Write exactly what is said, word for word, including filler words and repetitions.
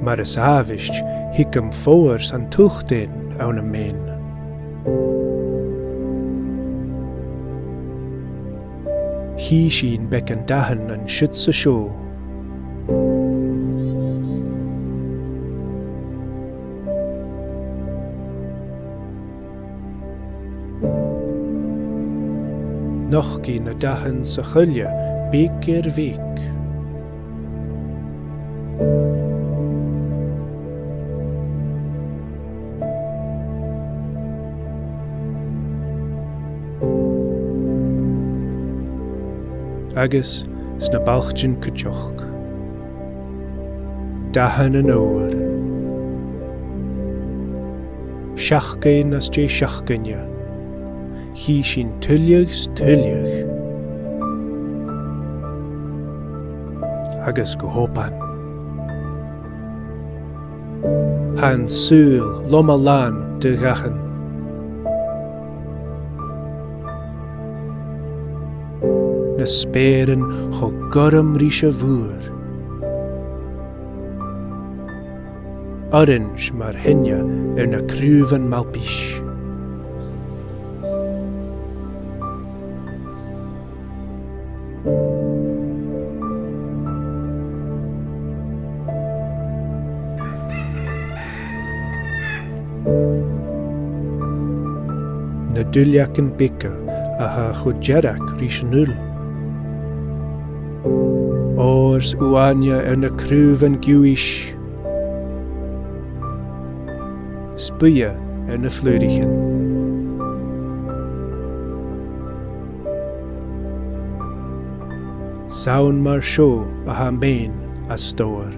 Mar as àbhaist, thig am foghar 's an t-uchd fhèin ann am meadhan. Chì sinn beagan dathan an siud 's an seo. Nochdaidh na dathan sa choille beag air bheag. Agus sna bailtean cuideachd. Dathan an fhoghair. Seachdain às dèidh seachdaine, chì sinn tuilleadh 's tuilleadh. Agus gu h-obann, tha an saoghal loma-làn de dhathan. Na speuran cho gorm ris a' mhuir. Orains mar thine air na craobhan malpaich. Na duilleagan beaga a tha cho dearg ris an fhuil. Òr 's uaine air na craobhan giuthais. 'S buidhe air na flùraichean. San ann mar seo a tha am meadhan, a stòr.